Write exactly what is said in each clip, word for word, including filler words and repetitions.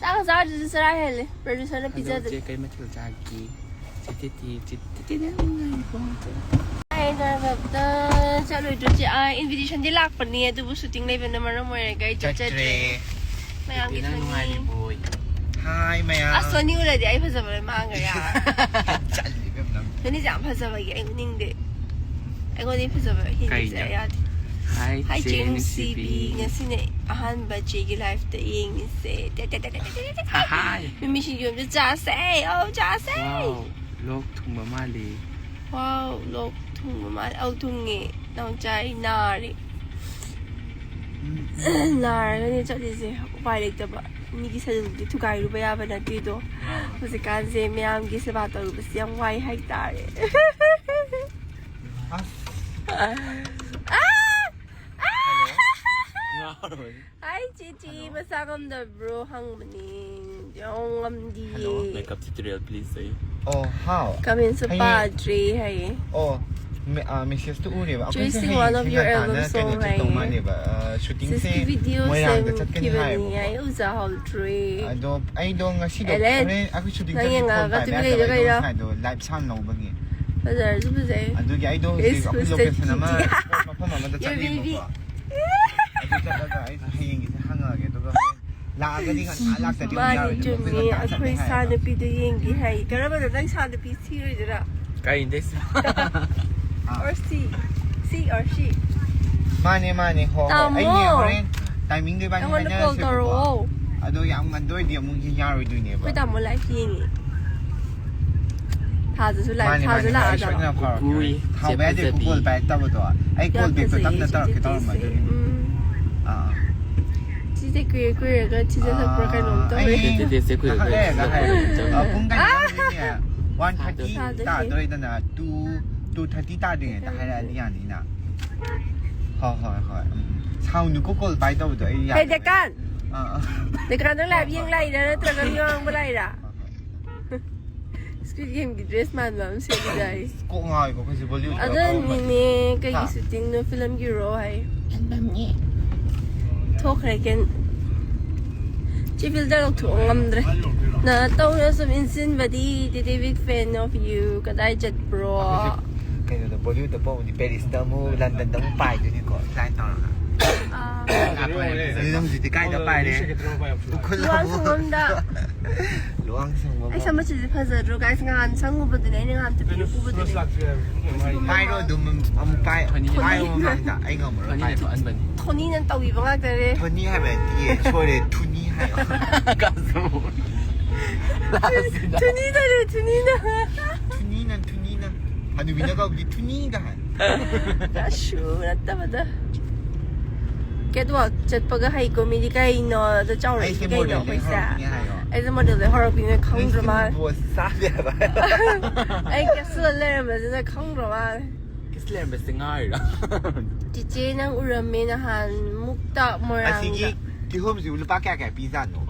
ꯆꯥꯛ ꯆꯥꯗ꯭ꯔꯁꯨ ꯆꯔꯥ ꯍꯦꯜꯂꯦ꯫ ꯄ꯭ꯔꯣꯗ꯭ꯌꯨꯁꯔꯅ ꯄꯤꯖꯗꯦ꯫ ꯆꯦ, ꯀꯩ ꯃꯊꯦꯜ ꯆꯥꯒꯦ? ꯆꯦ ꯇꯦꯇꯤ, ꯆꯦ ꯇꯦꯇꯤ ꯅꯨꯡꯉꯥꯏꯕ꯭ꯔꯣ? ꯑꯩ ꯅꯔꯕꯇ ꯆꯠꯂꯣꯏꯗ꯭ꯔꯣ ꯆꯦ? ꯑꯥ, ꯏꯟꯚꯤꯇꯦꯁꯟꯗꯤ ꯂꯥꯛꯄꯅꯤ, ꯑꯗꯨꯕꯨ ꯁꯨꯇꯤꯡ ꯂꯩꯕꯅ ꯃꯔꯝ ꯑꯣꯏꯔꯒ ꯑꯩ ꯆꯠꯆꯗ꯭ꯔꯦ꯫ ꯆꯠꯇ꯭ꯔꯦ꯫ ꯃꯌꯥꯝꯒꯤ ꯇꯦꯇꯤ, ꯅꯪ ꯁꯣꯅꯤ꯫ ꯅꯨꯡꯉꯥꯏꯔꯤꯕꯣꯏ? ꯍꯥꯏ, ꯃꯌꯥꯝ꯫ ꯑꯁ, ꯁꯣꯅꯤ ꯎꯔꯗꯤ ꯑꯩ ꯐꯖꯕ ꯂꯣꯏ ꯃꯥꯡꯈ꯭ꯔꯦ, ꯌꯥꯔꯦ꯫ ꯆꯠꯂꯤ, ꯏꯕꯦꯝ, ꯅꯪ꯫ ꯁꯣꯅꯤꯁꯦ ꯌꯥꯝ ꯐꯖꯕꯒꯤ ꯑꯩ ꯎꯅꯤꯡꯗꯦ꯫ ꯑꯩꯉꯣꯟꯗꯗꯤ ꯐꯖꯕ ꯍꯦꯟꯕꯁꯦ ꯀꯩꯅꯣ? ꯌꯥꯗꯦ꯫ ꯍꯥꯏ, ꯍꯥꯏ, ꯆꯦ ꯆꯦ ꯅꯨꯡꯁꯤꯕꯤ꯫ ꯅꯨꯡꯁꯤꯕꯤ꯫ ꯉꯁꯤꯅ ꯑꯍꯥꯟꯕ ꯆꯦꯒꯤ ꯂꯥꯏꯐꯇ ꯌꯦꯡꯉꯤꯁꯦ꯫ ꯇꯦ, ꯇꯦ, ꯇꯦ꯫ ꯍꯥꯏ꯫ ꯃꯤꯃꯤ ꯁꯤꯡꯖꯨ ꯑꯝꯇ ꯆꯥꯁꯦ꯫ ꯑꯧ, ꯆꯥꯁꯦ꯫ ꯋꯥꯎ, ꯂꯣꯛ ꯊꯨꯡꯕ ꯃꯥꯜꯂꯤ꯫ ꯋꯥꯎ, ꯂꯣꯛ ꯊꯨꯡꯕ ꯃꯥꯜꯂꯤ꯫ ꯑꯧ, ꯊꯨꯡꯉꯦ꯫ ꯅꯥꯎꯆꯥ, ꯑꯩ ꯅꯥꯔꯦ꯫ ꯅꯥꯔꯒꯅꯦ ꯆꯠꯂꯤꯁꯦ꯫ ꯎꯄꯥꯏ ꯂꯩꯇꯕ꯫ ꯃꯤꯒꯤ ꯁꯦꯗꯨꯜꯗꯤ ꯊꯨꯒꯥꯏꯔꯨꯕ ꯌꯥꯕ ꯅꯠꯇꯦꯗꯣ꯫ ꯍꯧꯖꯤꯛꯀꯥꯟꯁꯦ ꯃꯌꯥꯝꯒꯤ ꯁꯦꯕꯥ ꯇꯧꯔꯨꯕꯁꯦ ꯌꯥꯝ ꯋꯥꯏ ꯍꯥꯏꯇꯥꯔꯦ꯫ ꯑꯁ꯫ ꯑꯥ! ꯑꯥ! ꯉꯥꯎꯔꯕꯅꯤ꯫ Hi, Chichi, hello. ꯃꯁꯥ ꯉꯝꯗꯕ꯭ꯔꯣ ꯍꯪꯕꯅꯤ꯫ ꯌꯥꯝ ꯉꯝꯗꯤꯌꯦ꯫ ꯍꯜꯂꯣ, makeup tutorial please ꯑꯌꯦ꯫ ꯑꯣ, ꯍꯥꯎ꯫ ꯀꯃꯦꯟꯁꯨ ꯍꯌꯦꯡ ꯄꯥꯗ꯭ꯔꯤ ꯍꯥꯏꯌꯦ꯫ ꯑꯣ, ꯃꯦ-, ꯑ, ꯃꯦꯁꯦꯖꯇꯨ ꯎꯔꯦꯕ꯫ ꯑꯩꯈꯣꯏꯁꯦ Choosing one ꯍꯌꯦꯡꯁꯤ of your ꯉꯟꯇꯥꯅ album song ꯀꯩꯅꯣ ꯆꯠꯇꯧ ꯍꯥꯏꯌꯦ꯫ ꯃꯥꯜꯂꯦꯕ꯫ ꯑ, ꯁꯨꯇꯤꯡꯁꯦ ꯁꯤꯁꯀꯤ ꯚꯤꯗꯤꯑꯣ ꯃꯣꯏꯔꯥꯡꯗ ꯆꯠꯀꯅꯤ ꯁꯦꯝꯈꯤꯕꯅꯤ ꯍꯥꯏꯌꯦꯕꯀꯣ꯫ ꯑꯩ ꯎꯖꯍꯧꯗ꯭ꯔꯦ꯫ ꯑꯗꯣ ꯑꯩꯗꯣ ꯉꯁꯤꯗꯣ ꯑꯦꯂꯦꯟ, ꯍꯣꯔꯦꯟ ꯑꯩꯈꯣꯏ ꯁꯨꯇꯤꯡ ꯅꯪ ꯆꯠꯄꯗꯣ ꯌꯦꯡꯉꯛꯑꯒ ꯐꯣꯟ ꯄꯥꯏꯕ ꯇꯨꯃꯤꯟ ꯂꯩꯗꯣ ꯌꯥꯗꯕ꯫ ꯑꯩꯗꯣ ꯀꯩꯅꯣ? ꯉꯁꯥꯏꯗꯣ live sound ꯂꯧꯕꯒꯤ꯫ ꯐꯖꯔꯁꯨ ꯐꯖꯩ꯫ ꯑꯗꯨꯒꯤ ꯑꯩꯗꯣ ꯍꯧꯖꯤꯛ It's ꯑꯩꯈꯣꯏ location ꯑꯃ ꯍꯧꯖꯤꯛ ꯃꯐꯝ ꯑꯃꯗ Your ꯆꯠꯂꯤꯕꯀꯣ꯫ Baby꯫ ꯑꯗꯨ ꯆꯠꯂꯒ ꯑꯩꯁꯨ ꯍꯌꯦꯡꯒꯤꯁꯦ ꯍꯪꯉꯛꯑꯒꯦ, ꯑꯗꯨꯒ ꯍꯣꯔꯦꯟ ꯂꯥꯛꯑꯒꯗꯤ ꯉꯟꯇꯥ ꯂꯥꯛꯇꯗꯤ ꯑꯃꯨꯛ ꯃꯥꯅꯤ, ꯌꯥꯔꯣꯏꯗꯅ, ꯑꯩꯈꯣꯏꯁꯦ ꯆꯨꯝꯃꯤ꯫ ꯉꯟꯇꯥ ꯆꯠꯅꯤ ꯑꯩꯈꯣꯏ ꯏꯁꯥ ꯍꯥꯏꯌꯦꯕ꯫ ꯅꯨꯄꯤꯗꯨ ꯌꯦꯡꯒꯦ ꯍꯥꯏ꯫ ꯀꯔꯝꯕꯅꯣ ꯅꯪ ꯏꯁꯥ ꯅꯨꯄꯤ ꯊꯤꯔꯣꯏꯗꯨꯔꯥ? ꯀꯥꯏꯗꯩ? ꯑꯥ꯫ Or she. She or she. ꯃꯥꯅꯦ, ꯃꯥꯅꯦ, ꯍꯣꯏ, ꯍꯣꯏ꯫ ꯇꯥꯃꯣ! ꯑꯩꯅꯦ ꯍꯣꯔꯦꯟ timingꯗꯣ ꯏꯕꯥꯅꯤ ꯑꯩꯉꯣꯟꯗ call ꯍꯥꯏꯅꯔꯁꯦꯕꯀꯣ꯫ ꯇꯧꯔꯛꯑꯣ꯫ ꯑꯗꯣ ꯌꯥꯝ ꯉꯟꯗꯣꯏꯗꯤ ꯑꯃꯨꯛ ꯌꯥꯔꯣꯏꯗꯣꯏꯅꯦꯕ꯫ ꯑꯩꯈꯣꯏ ꯇꯥꯃꯣ live ꯌꯦꯡꯉꯤ꯫ ꯊꯥꯖꯁꯨ live, ꯃꯥꯅꯦ, ꯊꯥꯖ ꯃꯥꯅꯦ, ꯂꯥꯛꯑꯖꯥꯠꯂꯣ? ꯑꯩ ꯁꯣꯏꯗꯅ ꯐꯥꯎꯔꯛꯀꯦ꯫ ꯀꯨꯏ, ꯊꯥꯎꯕ ꯌꯥꯗꯦ, ꯆꯦ ꯐꯖꯕꯤ꯫ Call back ꯇꯧꯕꯗꯣ꯫ ꯑꯩ ꯌꯥꯝ call backꯇꯣ ꯐꯖꯩꯌꯦ, ꯇꯞꯅ ꯆꯦ ꯇꯧꯔꯛꯀꯦ ꯇꯦꯇꯤꯁꯦ꯫ ꯇꯧꯔꯝꯕ ꯑꯗꯨꯒꯤꯅꯤ꯫ ꯎꯝ꯫ ꯑꯥ, ꯑꯥ꯫ ꯆꯤꯁꯦ ꯀꯨꯏꯔꯦ ꯀꯨꯏꯔꯦꯒ ꯊꯤꯖꯤꯜꯂꯛꯄ꯭ꯔꯥ ꯀꯩꯅꯣꯝ ꯑꯥ, ꯇꯧꯔꯦ꯫ ꯑꯩ ꯆꯦ ꯇꯦꯇꯤꯁꯦ ꯀꯨꯏꯔꯦ ꯉꯥꯏꯍꯥꯛ ꯀꯨꯏꯔꯦ ꯂꯩꯔꯒ ꯊꯤꯖꯤꯜꯂꯛꯄ꯭ꯔꯥ ꯍꯥꯏꯔꯒꯦ꯫ ꯀꯩꯅꯣꯝ ꯇꯧꯔꯦ꯫ ꯑꯥ, ꯄꯨꯡ ꯀꯩꯅꯣ ꯇꯥꯗꯣꯏꯅꯦ꯫ One thirty ꯊꯥꯗꯣꯏꯅꯦ꯫ ꯇꯥꯗꯣꯔꯦꯗꯅ, two, two thirty ꯇꯥꯗ꯭ꯔꯤꯉꯩꯗ ꯍꯥꯏꯔꯛꯑꯗꯤ ꯌꯥꯅꯤꯅ꯫ ꯍꯣꯏ, ꯍꯣꯏ, ꯍꯣꯏ꯫ ꯎꯝ, ꯎꯝ꯫ ꯁꯥꯎꯅꯨꯀꯣ, call ꯄꯥꯏ ꯇꯧꯕꯗꯣ ꯑꯩ ꯍꯦ, ꯌꯥꯗꯕ꯫ ꯗꯦꯀꯥꯟ! ꯑꯥ, ꯑꯥ꯫ ꯗꯦꯀꯥꯟ, ꯅꯪ ꯍꯣꯏ, live ꯌꯦꯡ ꯍꯣꯏ, ꯂꯥꯛꯏꯔꯥ ꯍꯣꯏ꯫ ꯅꯠꯇ꯭ꯔꯒ ꯃꯤ ꯋꯥ ꯉꯥꯡꯕ ꯂꯥꯛꯏꯔꯥ? ꯍꯣꯏ, ꯍꯣꯏ꯫ Squid Gameꯒꯤ dress ꯃꯥꯟꯕ ꯑꯃ ꯁꯦꯠꯂꯤꯗꯥꯏ? ꯀꯣꯛ ꯉꯥꯎꯋꯦꯕ ꯑꯩꯈꯣꯏꯁꯦ volume ꯑꯗꯣ ꯈꯔ ꯀꯣꯛ ꯃꯤꯅꯦ, ꯀꯩꯒꯤ ꯍꯥ? Shootingꯅꯣ filmꯒꯤꯔꯣ ꯍꯥꯏ? Albumꯅꯦ꯫ ꯊꯣꯛꯈ꯭ꯔꯦ ꯀꯦꯟ-, ꯁꯤ ꯐꯤꯜꯇꯔ ꯂꯧꯊꯣꯛꯄ ꯉꯝꯗ꯭ꯔꯦ꯫ ꯅꯇꯧꯅ ꯁꯨꯝ ꯏꯟꯁꯤꯟꯕꯗꯤ, ꯇꯤꯇꯤ big fan of you꯫ ꯀꯗꯥꯏ ꯆꯠꯄ꯭ꯔꯣ? ꯀꯩꯅꯣꯗ, ꯕꯣꯂꯤꯋꯨꯗꯇ ꯄꯣꯛꯑꯗꯤ ꯄꯦꯔꯤꯁꯇ ꯑꯃꯨꯛ, ꯂꯟꯗꯟꯗ ꯑꯃꯨꯛ ꯄꯥꯏꯗꯣꯏꯅꯤꯀꯣ, ꯐ꯭ꯂꯥꯏꯠ ꯇꯧꯔꯒ꯫ ꯑꯥ, ꯑꯗꯨꯅ ꯍꯧꯖꯤꯛꯇꯤ ꯀꯥꯏꯗ ꯄꯥꯏꯔꯦ? ꯎꯈ꯭ꯔꯨꯜ ꯂꯨꯋꯥꯡ ꯑꯃꯨꯛ꯫ ꯁꯪꯉꯝꯗ꯫ ꯂꯨꯋꯥꯡ ꯁꯪꯉꯝ꯫ ꯑꯩ ꯁꯝ ꯃꯆꯨꯁꯦ ꯐꯖꯗ꯭ꯔꯣ, ꯒꯥꯏꯁ? ꯉꯍꯥꯟ ꯁꯪꯉꯨꯕꯗꯨꯅꯦ ꯑꯩꯅ ꯉꯍꯥꯟ ꯇꯨꯄꯤ ꯎꯞꯄꯨꯕꯗꯨꯅꯦ꯫ ꯄꯥꯏꯔꯣ ꯑꯗꯨꯝ, ꯑꯃꯨꯛ ꯄꯥꯏ-, ꯊꯣꯅꯤ꯫ ꯄꯥꯏꯔꯣ ꯃꯃꯥꯡꯗ꯫ ꯑꯩ ꯉꯝꯃꯔꯣꯏ ꯊꯣꯅꯤꯅ ꯄꯥꯏꯕ꯫ ꯊꯣꯛꯍꯟꯕꯅꯤ꯫ ꯊꯣꯅꯤꯅ ꯇꯧꯕꯤꯕ ꯉꯥꯛꯇꯅꯦ꯫ ꯊꯣꯅꯤ ꯍꯥꯏꯕ ꯅꯠꯇꯤꯌꯦ, ꯁꯣꯏꯔꯦ, ꯊꯨꯅꯤ ꯍꯥꯏꯌꯣ꯫ ꯀꯥꯁꯨ꯫ ꯊꯨꯅꯤꯗꯅꯦ, ꯊꯨꯅꯤꯅ꯫ ꯊꯨꯅꯤꯅ, ꯊꯨꯅꯤꯅ꯫ ꯍꯅꯨꯕꯤꯅ ꯀꯧꯕꯗꯤ ꯊꯨꯅꯤꯒ ꯍꯥꯏ꯫ ꯑꯁꯨ ꯅꯠꯇꯕꯗ꯫ ꯀꯦꯠꯋꯥꯛ ꯆꯠꯄꯒ ꯍꯩꯀꯣ ꯃꯤꯗꯤ꯫ ꯀꯩꯅꯣ ꯑꯗꯣ ꯆꯥꯎꯔꯛꯏꯁꯦ? ꯑꯩꯁꯦ ꯀꯩꯅꯣ ꯃꯣꯗꯦꯜꯗꯒꯤ ꯑꯩꯈꯣꯏꯁꯦ? ꯍꯧꯔꯛꯄꯅꯦ ꯍꯥꯏꯌꯣ꯫ ꯑꯩꯁꯦ ꯃꯣꯗꯦꯜꯗꯒꯤ ꯍꯧꯔꯛꯄꯅꯤꯅ ꯈꯪꯗ꯭ꯔ ꯃꯥꯜꯂꯦ꯫ ꯕꯣꯁ ꯆꯥꯗꯦ ꯍꯥꯏꯕ꯫ ꯑꯩ ꯀꯦꯞꯁꯨꯜꯗ ꯂꯩꯔꯝꯕꯁꯤꯗ ꯈꯪꯗ꯭ꯔ ꯃꯥꯜꯂꯦ꯫ ꯀꯤꯁ ꯂꯩꯔꯝꯕꯁꯦ ꯉꯥꯏꯔꯤꯔꯥ? ꯆꯤꯆꯦ ꯅꯪ ꯎꯔꯝꯃꯦ ꯅꯍꯥꯟ ꯃꯨꯛꯇ ꯑꯁꯤꯒꯤ ꯃꯣꯏꯔꯥꯡꯗ꯫ ꯀꯤꯍꯣꯝꯁꯤꯕꯨ ꯂꯨꯄꯥ ꯀꯌꯥ ꯀꯌꯥ ꯄꯤꯖꯥꯠꯅꯣ?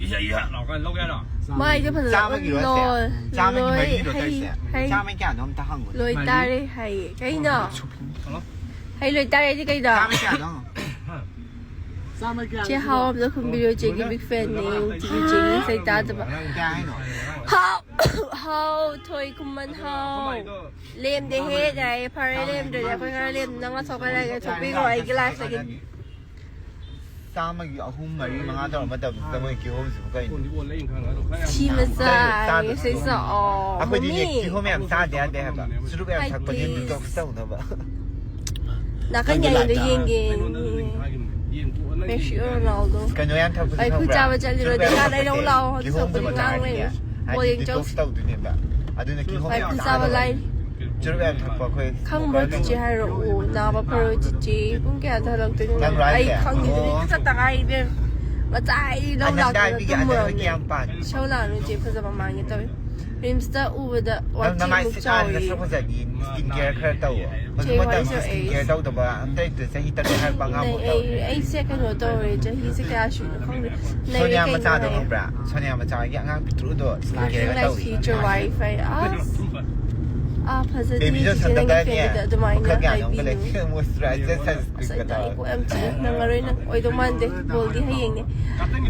ꯏꯌꯥ ꯏꯌꯥ ꯂꯥꯎꯔꯀꯥꯟ ꯂꯧꯒꯦ ꯍꯥꯏꯔꯣ? ꯃꯥꯏꯗꯣ ꯐꯖꯅ ꯆꯥꯝꯃꯒꯤꯔꯣ ꯎꯠꯂꯣ꯫ ꯑꯁꯦ? ꯆꯥꯝꯃꯒꯤ ꯂꯣꯏ ꯃꯔꯤꯔꯣ ꯍꯩ, ꯇꯧꯔꯤꯁꯦ? ꯍꯩ꯫ ꯆꯥꯝꯃꯒꯤ ꯀꯌꯥꯅꯣ ꯑꯝꯇ ꯍꯪꯉꯨꯅꯦ꯫ ꯂꯣꯏ ꯇꯥꯔꯦ ꯍꯩ꯫ ꯀꯩꯅꯣ? ꯍꯩ ꯂꯣꯏ ꯇꯥꯔꯦꯗꯤ ꯀꯩꯅꯣ? ꯆꯥꯝꯃꯒꯤ ꯀꯌꯥꯅꯣ? ꯆꯦ ꯍꯥꯎ ꯑꯝꯇ ꯈꯨꯝꯕꯤꯔꯣ, ꯆꯦꯒꯤ big fan ꯅꯦ꯫ ꯆꯦꯒꯤ ꯏꯁꯩ ꯇꯥꯗꯕ꯫ ꯀꯌꯥ ꯍꯥꯏꯅꯣ? ꯍꯥꯎ, ꯍꯥꯎ, ꯊꯣꯏ ꯈꯨꯃꯟ ꯍꯥꯎ꯫ ꯂꯦꯝꯗꯦ ꯍꯦ ꯀꯥꯏ, ꯐꯔꯦ ꯂꯦꯝꯗ꯭ꯔꯗꯤ ꯑꯩꯈꯣꯏ ꯈꯔ ꯂꯦꯝ-, ꯅꯪ ꯂꯧꯊꯣꯛꯈ꯭ꯔꯒ ꯊꯣꯛꯄꯤꯔꯣ ꯑꯩꯒꯤ life ꯇꯒꯤ꯫ ꯆꯥꯝꯃꯒꯤ ꯑꯍꯨꯝ ꯃꯔꯤ ꯃꯉꯥ ꯇꯧꯔ ꯃꯇꯝꯁꯤꯗ ꯃꯣꯏ ꯀꯤꯍꯣꯝꯁꯤꯕꯨ ꯀꯩꯅꯣ? ꯊꯤ ꯃꯆꯥ, ꯏꯁꯩ ꯁꯛꯑꯣ꯫ ꯑꯩꯈꯣꯏꯗꯤ ꯃꯃꯤ꯫ ꯀꯤꯍꯣꯝ ꯌꯥꯝ ꯆꯥꯗꯦ ꯌꯥꯗꯦ ꯍꯥꯏꯕ꯫ ꯆꯨꯔꯨꯞ ꯌꯥꯝ ꯍꯥꯏꯗꯤ ꯊꯛꯄꯅꯦ detox ꯇꯧꯅꯕ꯫ ꯅꯥꯀꯟ ꯌꯥꯏꯗ ꯌꯦꯡꯒꯦ꯫ Messi Ronaldo. ꯀꯩꯅꯣ ꯌꯥꯝ ꯊꯛꯄꯁꯦ ꯑꯩꯈꯣꯏ ꯈꯪꯕ꯭ꯔꯥ? ꯆꯥꯕ ꯆꯠꯂꯤꯔꯣ? ꯆꯨꯔꯨꯞ ꯌꯥꯝ ꯗꯨꯀꯥꯟ ꯑꯩ ꯂꯧ ꯊꯛꯄꯁꯦ ꯂꯥꯛꯑꯣ꯫ ꯀꯤꯍꯣꯝꯒꯨꯝꯕ ꯉꯥꯡ ꯆꯥꯔꯗꯤꯅꯦ, ꯂꯩꯔꯦ꯫ ꯕꯣꯜ ꯍꯥꯏꯗꯤ ꯌꯦꯡ detox ꯆꯧꯁꯤ꯫ ꯇꯧꯗꯣꯏꯅꯦꯕ꯫ ꯑꯗꯨꯅ ꯀꯤꯍꯣꯝ ꯌꯥꯝ ꯑꯩꯈꯣꯏ ꯆꯥꯕ ꯆꯥꯗꯕ꯫ ꯂꯥꯏ꯫ ꯆꯨꯔꯨꯞ ꯌꯥꯝ ꯊꯛꯄ ꯑꯩꯈꯣꯏ ꯈꯪꯕ꯭ꯔꯣ ꯆꯤꯆꯦ? ꯍꯥꯏꯔꯛꯑꯣ꯫ ꯅꯥꯕ ꯐꯔꯣꯏ ꯆꯤꯆꯦ꯫ ꯄꯨꯡ ꯀꯌꯥꯗ ꯍꯜꯂꯛꯇꯣꯏꯅꯣ? ꯅꯪ ride ꯑꯩ ꯂꯩ? ꯈꯪꯗꯦ꯫ ꯑꯣ꯫ ꯆꯠꯇ ꯉꯥꯏꯔꯤ ꯏꯕꯦꯝ꯫ ꯉꯁꯥꯏ ꯂꯧ ꯑꯅꯟꯗ ꯂꯥꯛꯇꯅ ꯍꯥꯏꯕꯤꯒꯦ, ꯑꯅꯟꯗ ꯇꯨꯝꯃꯨꯔꯕꯅꯦ꯫ ꯀꯌꯥꯝ ꯄꯥꯟ? ꯁꯧ ꯂꯥꯛꯑꯅꯨ ꯆꯦ, ꯐꯖꯕ ꯃꯥꯡꯒꯦ ꯇꯧꯋꯦ꯫ ꯔꯤꯝꯁꯇ ꯎꯕꯗ ꯅꯪ ꯋꯥꯊꯤꯃꯨꯛ ꯅꯃꯥꯏꯁꯤ ꯀꯥꯟꯅ ꯆꯥꯎꯔꯤ꯫ ꯁꯛ ꯐꯖꯅꯤ, skin care ꯈꯔ ꯇꯧꯋꯣ꯫ ꯍꯧꯖꯤꯛ ꯆꯦ, ꯃꯇꯝꯗ ꯋꯥꯔꯤꯁꯨ skin ꯑꯩ care ꯇꯧꯗꯕ ꯑꯝꯇ ꯂꯩꯇ꯭ꯔꯦ, ꯆꯍꯤ ꯇꯔꯦꯠ ꯍꯥꯏꯔꯛꯄ ꯑꯉꯥꯡ ꯅꯩ-, ꯐꯥꯎ ꯑꯩ, ꯇꯧꯔꯦ꯫ ꯑꯩꯁꯦ ꯀꯩꯅꯣ ꯇꯧꯔꯦ, ꯆꯍꯤꯁꯦ ꯀꯌꯥ ꯁꯨꯔꯤꯅꯣ ꯈꯪꯗ꯭ꯔꯦ꯫ ꯅꯩꯔꯦ ꯁꯣꯅꯤꯌꯥ ꯀꯩꯅꯣ ꯃꯆꯥꯗꯣ ꯍꯥꯏꯌꯦ꯫ ꯈꯪꯕ꯭ꯔꯥ? ꯁꯣꯅꯤꯌꯥ ꯃꯆꯥꯒꯤ ꯑꯉꯥꯡ ꯄꯤꯛꯇ꯭ꯔꯨꯗꯣ skin care Nothing like ꯇꯧꯔꯤ꯫ future wife ꯍꯥꯏ꯫ ꯑꯁ꯫ ꯑꯥ, ꯐꯖꯗꯦ Baby Johnson ꯆꯤꯆꯦ, ꯅꯪꯒꯤ ꯗꯔꯀꯥꯔꯅꯦ꯫ ꯐꯦꯟꯗꯨꯗ ꯑꯗꯨꯃꯥꯏꯅ ꯃꯈꯜ ꯀꯌꯥꯅꯣ ꯑꯃꯒ ꯂꯩ꯫ ꯍꯥꯏꯕꯤꯅꯨ꯫ Moisturizer, ꯑꯁ, sunscreen ꯑꯩ ꯀꯗꯧꯔ꯫ ꯀꯣꯛ ꯌꯥꯝ ꯆꯤꯛꯑꯦ꯫ ꯅꯪꯉꯔꯣꯏ ꯅꯪ꯫ ꯑꯣꯏꯗꯧ ꯃꯥꯟꯗꯦ꯫ ꯕꯣꯜꯗꯤ ꯍꯌꯦꯡꯅꯦ꯫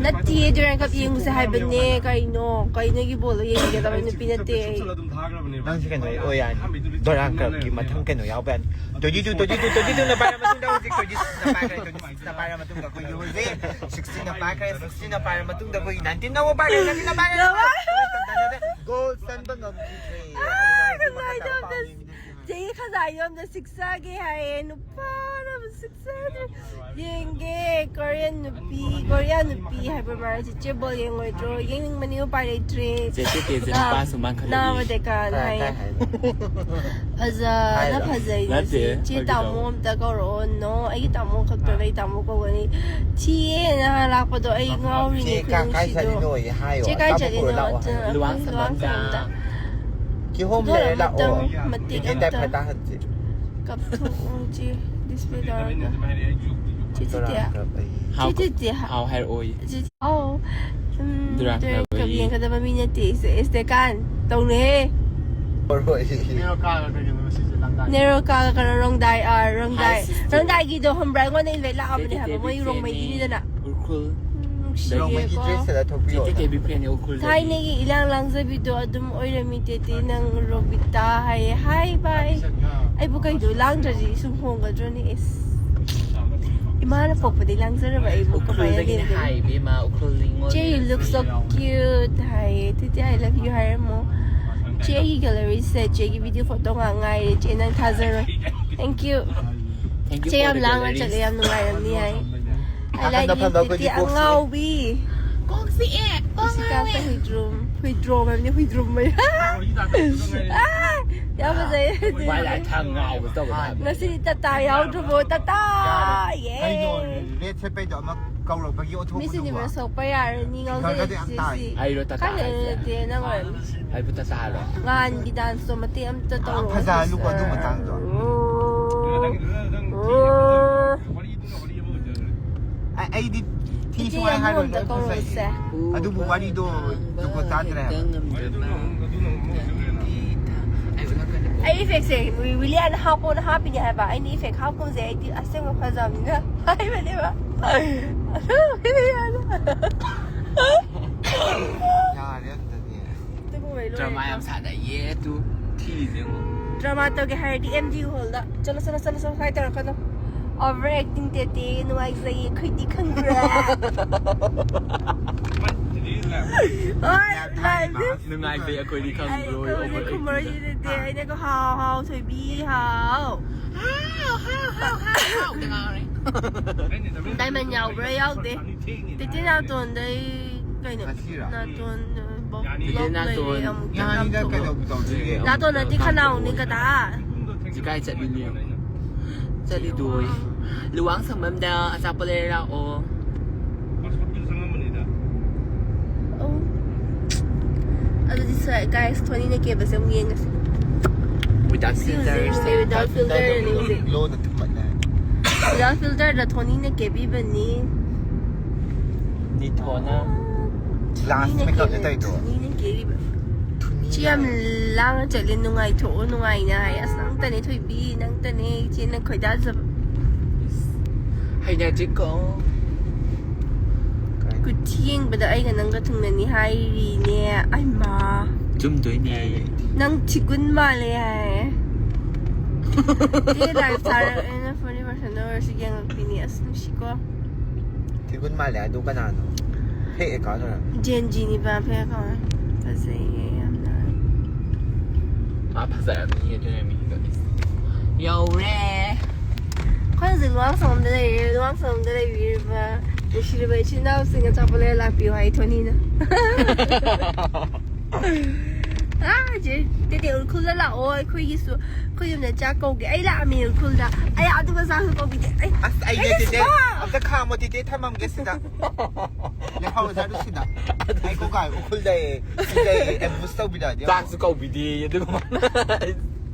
ꯅꯠꯇꯤꯌꯦ, ꯗꯨꯔꯥꯟ ꯀꯞ ꯌꯦꯡꯉꯨꯁꯦ ꯍꯥꯏꯕꯅꯦ꯫ ꯀꯩꯅꯣ? ꯀꯩꯅꯣꯒꯤ ꯕꯣꯜꯗꯣ ꯌꯦꯡꯒꯗꯕ ꯅꯨꯄꯤ ꯅꯠꯇꯦ ꯑꯩ꯫ ꯅꯪꯁꯦ ꯀꯩꯅꯣ ꯑꯣꯏ ꯌꯥꯅꯤ꯫ ꯗꯨꯔꯥꯟ ꯀꯞꯀꯤ ꯃꯊꯪ ꯀꯩꯅꯣ ꯌꯥꯎꯕ ꯌꯥꯅꯤ꯫ Twenty two, twenty two, twenty two ꯅ ꯄꯥꯏꯔ ꯃꯇꯨꯡꯗ ꯍꯧꯖꯤꯛ twenty six ꯅ ꯄꯥꯏꯈ꯭ꯔꯦ, twenty six ꯅ ꯄꯥꯏꯔ ꯃꯇꯨꯡꯗ ꯑꯩꯈꯣꯏꯒꯤ ꯍꯧꯖꯤꯛ sixteen ꯅ ꯄꯥꯏꯈ꯭ꯔꯦ, sixteen ꯅ ꯄꯥꯏꯔ ꯃꯇꯨꯡꯗ ꯑꯩꯈꯣꯏꯒꯤ nineteen ꯅ ꯑꯃꯨꯛ ꯄꯥꯏꯈ꯭ꯔꯦ, nineteen ꯅ ꯄꯥꯏꯈ꯭ꯔꯦ꯫ Goal ꯆꯟꯕ ꯉꯝꯈꯤꯗ꯭ꯔꯦ꯫ ꯑꯥ, ꯀꯃꯥꯏꯅ ꯇꯧꯗꯣꯏꯅꯣ? ꯆꯦꯒꯤ ꯈꯖꯥꯏꯗꯣ ꯑꯝꯇ ꯁꯤꯛꯆꯒꯦ ꯍꯥꯏꯌꯦ꯫ ꯅꯨꯄꯥꯅ ꯑꯃ ꯁꯤꯛꯆꯗ꯭ꯔꯦ꯫ ꯌꯦꯡꯒꯦ꯫ Korean ꯅꯨꯄꯤ, Korean ꯅꯨꯄꯤ ꯍꯥꯏꯕ ꯃꯥꯜꯂꯦ꯫ ꯆꯤꯆꯦ ꯕꯣꯜ ꯌꯦꯡꯉꯣꯏꯗ꯭ꯔꯣ? ꯌꯦꯡꯅꯤꯡꯕꯅꯤ, ꯎꯄꯥꯏ ꯂꯩꯇ꯭ꯔꯦ꯫ ꯆꯦ ꯆꯦ ꯆꯦ ꯅꯥ-, ꯅꯨꯄꯥꯁꯨ ꯃꯥꯡꯈꯠꯂꯛꯏ꯫ ꯅꯥꯕꯗ ꯀꯥꯟ ꯀꯥꯏ, ꯍꯥꯏ꯫ ꯀꯥꯏ ꯍꯥꯏꯅꯣ? ꯐꯖꯅ ꯍꯥꯏꯔꯣ꯫ ꯐꯖꯩ ꯅꯠꯇꯦ, ꯉꯁꯤ꯫ ꯆꯦ ꯐꯥꯒꯤ ꯇꯥꯃꯣ ꯇꯧꯕ꯫ ꯑꯝꯇ ꯀꯧꯔꯛꯑꯣ꯫ No, ꯑꯩꯒꯤ ꯇꯥꯃꯣ ꯈꯛꯇ ꯂꯩ꯫ ꯇꯥꯃꯣ ꯀꯧꯒꯅꯤ꯫ ꯊꯤꯌꯦ ꯅꯍꯥꯟ ꯂꯥꯛꯄꯗꯣ꯫ ꯑꯩ ꯉꯥꯎꯔꯤꯅꯦ꯫ ꯆꯦ ꯀꯥ-, ꯀꯥꯏ ꯈꯨꯅꯨꯡꯁꯤꯗꯣ꯫ ꯆꯠꯂꯤꯅꯣ? ꯍꯥꯏꯌꯣ꯫ ꯆꯦ ꯀꯥꯏ ꯑꯆꯥꯄꯣꯠ ꯆꯠꯂꯤꯅꯣ? ꯄꯨꯔꯛꯑꯣ ꯂꯥꯛꯑꯣ꯫ ꯑꯗꯨꯅ ꯂꯨꯋꯥꯡ ꯑꯩꯈꯣꯏ ꯁꯝꯕꯝꯗ꯫ ꯂꯨꯋꯥꯡ ꯁꯝꯕꯝꯗ꯫ ꯀꯤꯍꯣꯝ ꯈꯨꯗꯣꯜ ꯂꯩꯔ ꯂꯥꯛꯑꯣ꯫ ꯑꯃꯇꯪ ꯃꯇꯦꯛ ꯇꯤꯀꯦꯠ ꯇꯥꯏ ꯑꯃꯇꯪ꯫ ꯐꯇꯥ ꯍꯟꯁꯦ꯫ ꯀꯞꯊꯣꯛꯎ ꯆꯦ, display ꯇꯧꯔꯒ꯫ ꯆꯦ ꯆꯤꯇꯤ꯫ ꯗꯨꯔꯥꯟ ꯀꯞ ꯑꯩ꯫ ꯆꯦ ꯆꯤꯇꯤ꯫ ꯍꯥꯎ ꯍꯥꯏꯔꯛꯑꯣꯌꯦ꯫ ꯆꯦ-, ꯑꯧ꯫ ꯎꯝ, ꯗꯨꯔꯥꯟ ꯗꯨꯔꯥꯟ ꯀꯞ ꯀꯞ ꯑꯩ꯫ ꯌꯦꯡꯒꯗꯕ ꯃꯤ ꯅꯠꯇꯦ ꯑꯩꯁꯦ꯫ ꯑꯦꯁꯇꯦꯀꯥꯟ ꯇꯧꯅꯨꯍꯦ꯫ ꯍꯣꯏ꯫ ꯅꯦꯔꯣ ꯀꯥꯒ ꯀꯩꯒꯤꯅꯣ ꯉꯁꯤꯁꯦ ꯂꯪꯗꯥꯏ? ꯅꯦꯔꯣ ꯀꯥꯒ ꯀꯩꯅꯣ ꯔꯣꯡꯗꯥꯏ, ꯑꯥ, ꯔꯣꯡꯗꯥꯏ꯫ Hi, sister. ꯔꯣꯡꯗꯥꯏꯒꯤꯗꯣ ꯈꯪꯕ꯭ꯔꯥ? ꯑꯩꯉꯣꯟꯗ invite ꯂꯥꯛꯑꯕꯅꯦ ꯍꯥꯏꯕ꯫ ꯃꯣꯏ ꯔꯣꯡꯃꯩꯒꯤꯅꯤꯗꯅ꯫ ꯎꯈ꯭ꯔꯨꯜ꯫ ꯎꯝ, ꯔꯣꯡꯃꯩꯒꯤ ꯅꯨꯡꯁꯤꯌꯦꯀꯣ꯫ dress ꯁꯦꯠꯂ ꯊꯣꯛꯄꯤꯌꯣ꯫ ꯆꯦꯆꯦ ꯀꯦꯕꯤ ꯐꯦꯟꯅꯦ ꯎꯈ꯭ꯔꯨꯜꯗꯒꯤ꯫ ꯊꯥꯏꯅꯒꯤ ꯏꯂꯥꯡ ꯂꯥꯡꯖꯕꯤꯗꯣ ꯑꯗꯨꯝ ꯑꯣꯏꯔꯝꯃꯤ ꯇꯦꯇꯦ ꯅꯪ꯫ ꯔꯣꯕꯤꯇꯥ ꯍꯥꯏꯌꯦ꯫ Hi, bye꯫ ꯑꯩꯕꯨ ꯀꯩꯗꯣ ꯂꯥꯡꯗ꯭ꯔꯗꯤ ꯁꯨꯝ ꯍꯣꯡꯒꯗ꯭ꯔꯣꯅꯦ? ꯏꯁ꯫ ꯏꯃꯥꯅ ꯄꯣꯛꯄꯗꯩ ꯂꯥꯡꯖꯔꯕ ꯑꯩꯕꯨ ꯀꯃꯥꯏꯅ ꯎꯈ꯭ꯔꯨꯜꯗꯒꯤꯅꯦ ꯂꯦꯡꯗꯣꯏꯅꯣ? ꯍꯥꯏ ꯏꯕꯦꯝꯃ, ꯎꯈ꯭ꯔꯨꯜ ꯅꯤꯉꯣꯜ꯫ ꯆꯦ, you look so cute ꯍꯥꯏꯌꯦ꯫ ꯇꯦꯇꯦ, I love you ꯍꯥꯏꯔꯝꯃꯣ꯫ ꯆꯦ, ꯑꯩꯒꯤ gallery ꯁꯦ ꯆꯦꯒꯤ video photo ꯉꯥꯛ ꯉꯥꯏꯔꯦ꯫ ꯆꯦ, ꯅꯪ ꯊꯥꯖꯔꯣꯏ꯫ Thank you꯫ Thank you ꯆꯦ, for ꯌꯥꯝ the ꯂꯥꯡꯅ galleries. ꯆꯠꯂꯦ, ꯌꯥꯝ ꯅꯨꯡꯉꯥꯏꯔꯝꯅꯤ ꯍꯥꯏ꯫ I like ꯅꯥꯀꯟꯗ you, ꯐꯝꯕ ꯑꯩꯈꯣꯏꯒꯤ ꯇꯦꯇꯦ ꯀꯣꯛꯁꯦ꯫ ꯑꯉꯥꯎꯕꯤ꯫ ꯀꯣꯛ ꯆꯤꯛꯑꯦ, ꯀꯣꯛ ꯁꯤ ꯀꯥꯡꯁꯦ ꯉꯥꯎꯔꯦ꯫ ꯍꯨꯏꯗ꯭ꯔꯣꯝ, ꯍꯨꯏꯗ꯭ꯔꯣꯝ ꯍꯥꯏꯕꯅꯤ, ꯍꯨꯏꯗ꯭ꯔꯣꯝ ꯍꯥꯏ꯫ ꯑꯥ, ꯌꯥꯝ ꯐꯖꯩ꯫ ꯋꯥꯏ ꯂꯥꯏ ꯊꯥꯡ ꯉꯥꯎꯕ ꯇꯧꯕ ꯃꯥꯜꯂꯦ꯫ ꯉꯁꯤꯗꯤ ꯇꯇꯥ ꯌꯥꯎꯗ꯭ꯔꯕꯣ? ꯇꯇꯥ! ꯌꯥꯔꯦ꯫ ꯌꯦ! ꯀꯩꯅꯣ, red ꯁꯦꯠꯄꯩꯗꯣ ꯑꯃ ꯀꯧꯔꯛꯄꯒꯤ Miss ꯑꯣꯟꯊꯣꯛꯄꯗꯨꯕꯣ? Universe ꯊꯣꯛꯄ ꯌꯥꯔꯅꯤ, ꯉꯥꯎꯖꯔꯦ ꯐꯤꯒꯔꯒꯗꯤ ꯌꯥꯝ ꯇꯥꯏ꯫ ꯁꯤꯁꯤ꯫ ꯑꯩꯔꯣ ꯇꯇꯥ ꯀꯥꯏꯗ ꯍꯥꯏꯁꯦ? ꯅꯠꯇꯦ, ꯅꯪ ꯑꯣꯏꯔꯝꯅꯤ꯫ ꯑꯩꯕꯨ ꯇꯇꯥꯔꯣ? ꯉꯥꯟꯒꯤ dance ꯇꯣ ꯃꯇꯦꯛ ꯑꯝꯇ ꯇꯧꯔꯛꯑꯣ꯫ ꯐꯖꯍꯜꯂꯨꯀꯣ ꯑꯗꯨ ꯃꯇꯥꯡꯗꯣ꯫ ꯑꯣ꯫ ꯑꯩ-, ꯑꯩꯗꯤ ꯊꯤ ꯏꯆꯦ ꯁꯨꯡꯍꯥꯏ ꯌꯥꯝ ꯍꯥꯏꯔꯣꯏ, ꯑꯝꯇ ꯂꯣꯏ ꯐꯖꯩ꯫ ꯀꯧꯔꯛꯑꯣꯁꯦ꯫ ꯑꯗꯨꯕꯨ ꯋꯥꯔꯤꯗꯣ ꯖꯨꯒꯣꯠ ꯆꯥꯗ꯭ꯔꯦ ꯍꯥꯏꯕ꯫ ꯑꯩ effectꯁꯦ ꯋꯤꯂꯤꯌꯥꯟ ꯍꯥꯞꯄꯣꯅ ꯍꯥꯞꯄꯤꯅꯦ ꯍꯥꯏꯕ꯫ ꯑꯩꯅ effect ꯍꯥꯞꯀꯨꯝꯁꯦ, ꯑꯩꯗꯤ ꯑꯁꯦꯡꯕ ꯐꯖꯕꯅꯤꯅ ꯍꯥꯏꯕꯅꯦꯕ꯫ ꯑꯗꯨ ꯋꯤꯂꯤꯌꯥꯟ ꯌꯥꯔꯦ ꯑꯗꯨꯗꯗꯤ꯫ ꯑꯗꯨꯒꯨꯝꯕꯩ ꯂꯣꯏꯔꯦ꯫ Drama ꯌꯥꯝ ꯁꯥꯟꯅꯩꯌꯦ ꯑꯗꯨ ꯊꯤꯔꯤꯁꯦ ꯌꯦꯡꯉꯣ꯫ Drama ꯇꯧꯒꯦ ꯍꯥꯏꯔꯗꯤ M G Hallꯗ ꯆꯠꯂꯣ, ꯆꯠꯂꯣ, ꯆꯠꯂꯣ, ꯁ꯭ꯋꯥꯏ ꯇꯧꯔꯛꯀꯅꯣ꯫ Over acting ꯇꯦꯇꯦ ꯅꯨꯡꯉꯥꯏꯖꯩꯌꯦ ꯑꯩꯈꯣꯏꯗꯤ ꯈꯪꯕ꯭ꯔꯥ? ꯍꯣꯏ, live ꯗꯤ ꯅꯨꯡꯉꯥꯏꯕꯩ ꯑꯩꯈꯣꯏꯗꯤ ꯑꯩ ꯈꯪꯕ꯭ꯔꯣ? ꯀꯧꯕꯁꯦ ꯈꯨꯝꯃꯔꯣꯏꯁꯦ ꯇꯦꯇꯦ꯫ ꯑꯩꯅꯀꯣ ꯍꯥꯎ ꯍꯥꯎ ꯊꯣꯏꯕꯤ ꯍꯥꯎ꯫ Diamond ꯌꯥꯎꯕ꯭ꯔꯥ? ꯌꯥꯎꯗꯦ꯫ ꯇꯦꯇꯦ ꯅꯥꯇꯣꯟꯗꯩ ꯀꯩꯅꯣ? ꯉꯁꯤꯔꯥ? ꯅꯥꯇꯣꯟ ꯇꯦꯇꯦ ꯅꯥꯇꯣꯟ꯫ ꯉꯥꯅꯤꯗ ꯀꯩꯗꯧ ꯇꯧꯗꯣꯏꯒꯦ? ꯅꯥꯇꯣꯟ ꯅꯠꯇꯦ, ꯈꯅꯥꯎꯅꯤ ꯀꯗꯥ꯫ ꯍꯧꯖꯤꯛ ꯀꯥꯏ ꯆꯠꯂꯤꯅꯣ? ꯂꯨꯋꯥꯡ ꯁꯪꯕꯝꯗ ꯑꯆꯥꯄꯣꯠ ꯂꯩꯔ ꯂꯥꯛꯑꯣ꯫ ꯑꯣ꯫ ꯑꯗꯨꯗꯤ ꯁ-, guys, ꯊꯣꯅꯤꯅ ꯀꯦꯕꯁꯦ ꯑꯃꯨꯛ ꯌꯦꯡꯉꯁꯤ꯫ Without ꯁꯤ filter꯫ ꯍꯧꯖꯤꯛ without filter ꯅꯤ ꯍꯧꯖꯤꯛ꯫ Glowꯗ ꯊꯝꯃꯠꯂꯦ꯫ Without filterꯗ ꯊꯣꯅꯤꯅ ꯀꯦꯕꯤꯕꯅꯤ꯫ ꯅꯤꯊꯣꯅ꯫ Glass makeupꯅꯦ ꯇꯧꯔꯤꯗꯣ꯫ ꯊꯣꯅꯤꯅ ꯀꯦꯔꯤꯕ꯫ ꯊꯨꯅꯤ ꯁꯤ ꯌꯥꯝ ꯂꯥꯡꯅ ꯆꯠꯂꯦ, ꯅꯨꯡꯉꯥꯏꯊꯣꯛꯑꯣ, ꯅꯨꯡꯉꯥꯏꯅ ꯍꯥꯏ꯫ ꯑꯁ, ꯅꯪꯇꯅꯦ ꯊꯣꯏꯕꯤ, ꯅꯪꯇꯅꯦ ꯏꯆꯦꯅ ꯈꯣꯏꯗꯥꯖꯕ꯫ ꯍꯩꯅꯗ꯭ꯔꯤꯀꯣ꯫ ꯀꯨꯊꯤ ꯌꯦꯡꯕꯗ ꯑꯩꯒ ꯅꯪꯒ ꯊꯨꯡꯅꯅꯤ ꯍꯥꯏꯔꯤꯅꯦ꯫ ꯑꯩꯃꯥ꯫ ꯆꯨꯝꯗꯣꯏꯅꯦ꯫ ꯅꯪ ꯊꯤꯒꯨꯟ ꯃꯥꯜꯂꯦ ꯍꯥꯏ꯫ ꯑꯦ, live ꯊꯥꯔꯛꯑꯦꯅ forty percent ꯑꯣꯏꯔꯁꯨ ꯌꯦꯡꯉꯛꯄꯤꯅꯤ꯫ ꯑꯁ, ꯅꯨꯡꯁꯤꯀꯣ꯫ ꯊꯤꯒꯨꯟ ꯃꯥꯜꯂꯦ ꯑꯗꯨ ꯀꯅꯥꯅꯣ? Fake account ꯑꯣꯏꯔꯝꯅꯤ꯫ Gen Zꯅꯤꯕ, fake account꯫ ꯐꯖꯩꯌꯦ ꯌꯥꯝꯅ꯫ ꯃꯥ ꯐꯖꯔꯝꯅꯤ ꯑꯗꯨꯅ ꯃꯤꯗꯣ꯫ ꯌꯧꯔꯦ꯫ ꯑꯩꯈꯣꯏ ꯍꯧꯖꯤꯛ ꯂꯨꯋꯥꯡꯁꯪꯕꯝꯗ ꯂꯩꯔꯦ꯫ ꯂꯨꯋꯥꯡꯁꯪꯕꯝꯗ ꯂꯩꯕꯤꯔꯤꯕ ꯅꯨꯡꯁꯤꯔꯕ ꯏꯆꯤꯟ ꯏꯅꯥꯎꯁꯤꯡ ꯑꯆꯥꯄꯣꯠ ꯂꯩꯔ ꯂꯥꯛꯄꯤꯌꯨ ꯍꯥꯏ ꯊꯣꯅꯤꯅ꯫ ꯑꯥ, ꯆꯦ ꯇꯦꯇꯦ ꯎꯔꯈꯨꯜꯗ ꯂꯥꯛꯑꯣ ꯑꯩꯈꯣꯏꯒꯤꯁꯨ꯫ ꯑꯩꯈꯣꯏ ꯌꯨꯝꯗ ꯆꯥꯛ ꯀꯧꯒꯦ꯫ ꯑꯩ ꯂꯥꯛꯑꯝꯃꯦ ꯎꯔꯈꯨꯜꯗ꯫ ꯑꯩ ꯑꯗꯨꯒ ꯆꯥꯛꯁꯨ ꯀꯧꯕꯤꯗꯦ꯫ ꯑꯩ, ꯑꯁ ꯑꯩ ꯑꯩ ꯅꯠꯇꯦ꯫ ꯁꯤꯕ! ꯑꯝꯇ ꯈꯥꯝꯃꯣ ꯇꯦꯇꯦ, ꯊꯝꯃꯝꯒꯦ ꯁꯤꯗ꯫ ꯂꯩꯍꯧꯔꯁꯦ ꯑꯗꯨ ꯁꯤꯗ꯫ ꯑꯩ ꯀꯣꯀꯥꯏ ꯎꯈꯨꯜꯗ ꯁꯤꯗ ambush ꯇꯧꯕꯤꯔꯛꯑꯗꯤ꯫ ꯆꯥꯛꯁꯨ ꯀꯧꯕꯤꯗꯦ ꯑꯗꯨꯒ꯫